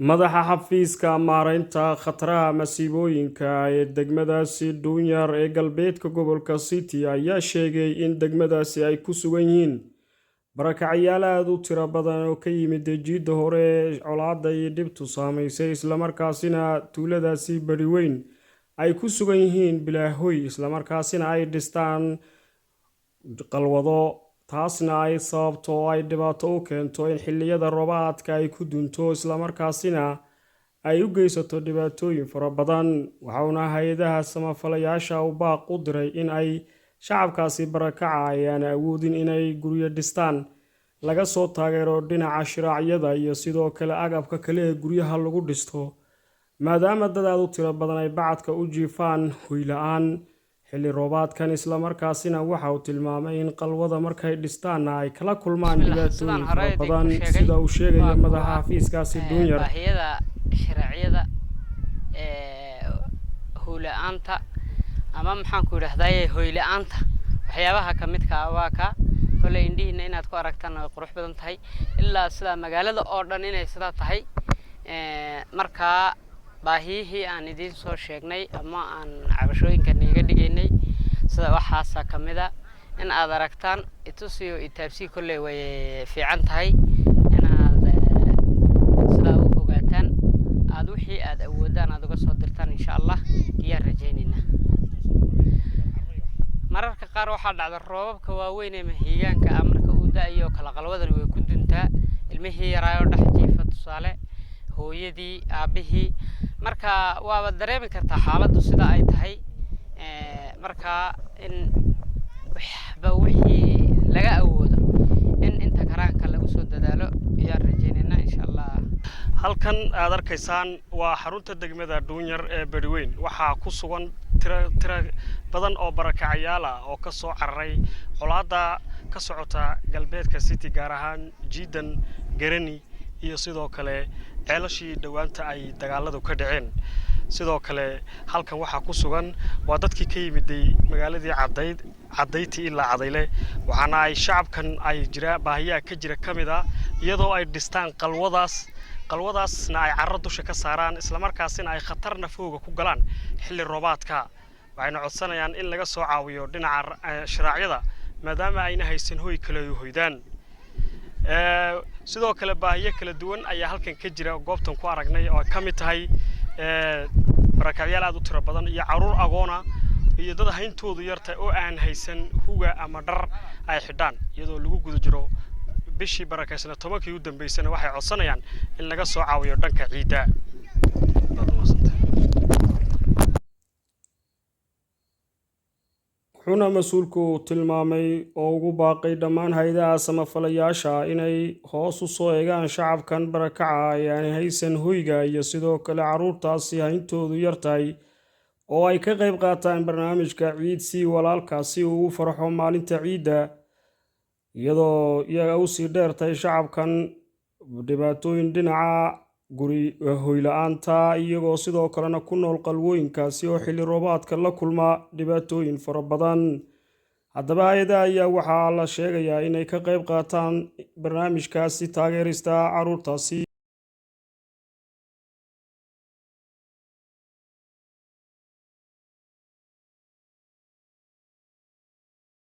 Madaxa xafiiska maareynta khataraha masiibooyinka ee degmadaasi Dhuunyar ee galbeedka gobolka City ayaa sheegay in degmadaasi ay ku sugan yihiin barakacyaal aada u tiro badan oo ka yimid jiidda hore ee colaadda iyo dhibtu saameysay, islamarkaasina tuuladaasi Bariweyn ay ku sugan yihiin bilaahoy, islamarkaasina ay dhistaan qalwado, taasna ay sababto oo ay dhibaato u keento in xilliyada roobaadka ay ku dunto, islamarkaasina ay u geysato dhibaatooyin fara badan. Waxauna hay-adaha samafalayaasha u baaq u diray in ay shacabkaasi barakaca ayaan awoodin inay guryo dhistaan laga soo taageero dhinaca shiraacyada iyo sidoo kale agabka kale ee guryaha lagu dhisto, maadaama dad aada u tiro badan ay bacadka u jiifaan hoy la-aan xilli roobaadkan. Islamarkaasina waxa uu tilmaamay in qalwada markay dhistaanna ay kala kulmaan dhibaatooyin fara badan, sida uu sheegayo madaxa xafiiskaasi Dhuunyar. Baahiyada sharaaciyada, hoyla-aanta ama maxaan ku idhahdaye, hoyla-aanta, waxyaabaha kamidka ah waa ka kolley indhihiina inaad ku aragtaan way qurux badan tahay, ilaa sidaa magaalada oo dhan inay sidaa tahay. Markaa baahiyihii aan idiin soo sheegnay ama aan cabashooyinka niiga dhigaynay sida waxaasa kamid a in aad aragtaan itusiyo itaabsii. Kolley way fiican tahay inaad sidaa u ogaataan, aad wixii aad awoodaan aad uga soo dirtaan, insha Allah ayaan rajaynaynaa. Mararka qaar waxaa dhacda roobabka waaweyn ee mahiigaanka ah marka uu da-ayo kala, qalwadani way ku duntaa, ilmihii yaraayoo dhex jiifa, tusaale hooyadii, aabbihii. Marka waaba dareemi kartaa xaaladdu sida ay tahay. Marka in waxba wixii laga awoodo in inta karaanka lagu soo dadaalo ayaan rajaynaynaa, insha Allah. Halkan aad arkaysaan waa xarunta degmada Dhuunyar ee Beriweyn. Waxaa ku sugan tira tira badan oo barakacayaal ah oo ka soo cararay colaadda ka socota galbeedka City, gaar ahaan jiidan Garani iyo sidoo kale ceelashii dhowaanta ay dagaaladu ka dhaceen. Sidoo kale halkan waxaa ku sugan waa dadkii ka yimiday magaaladii Cadayd, Cadayti ilaa Cadayle. Waxaana ay shacabkan ay jira baahiyaha ka jira ka mid ah iyadoo ay dhistaan qalwadaas, qalwadaasna ay carro dusha ka saaraan, islamarkaasina ay khatar nafooga ku galaan xilli roobaadka. Waxayna codsanayaan in laga soo caawiyo dhinaca shiraacyada, maadaama ayna haysan hoy kale ay hoydaan. Sidoo kale baahiyo kala duwan ayaa halkan ka jira goobtan ku aragnay, oo ay ka mid tahay barakacyaal aad u tiro badan iyo carruur agoona iyo dad hayntoodu yarta oo aan haysan huga ama dhar ay xidhaan, iyadoo lagu guda jiro bishii barakaysna 10-kii u dambeysana. Waxay codsanayaan in laga soo caawiyo dhanka ciidda. Wuxuuna mas-uulku tilmaamay oo ugu baaqay dhammaan hay-adaha samafalayaasha inay hoos u soo eegaan shacabkan barakaca ee aan haysan hoyga iyo sidoo kale carruurtaasi hayntoodu yar tahay, oo ay ka qayb qaataan barnaamijka ciid si walaalkaasi uu ugu farxo maalinta ciidda, iyadoo iyaga usii dheertahay shacabkan dhibaatooyin dhinaca guri hoyla-aanta, iyagoo sidoo kalena ku nool qalwooyinkaasi oo xilli roobaadka la kulma dhibaatooyin fara badan. Haddaba hay-adaha ayaa waxaa la sheegayaa inay ka qayb qaataan barnaamijkaasi taageerista carruurtaasi.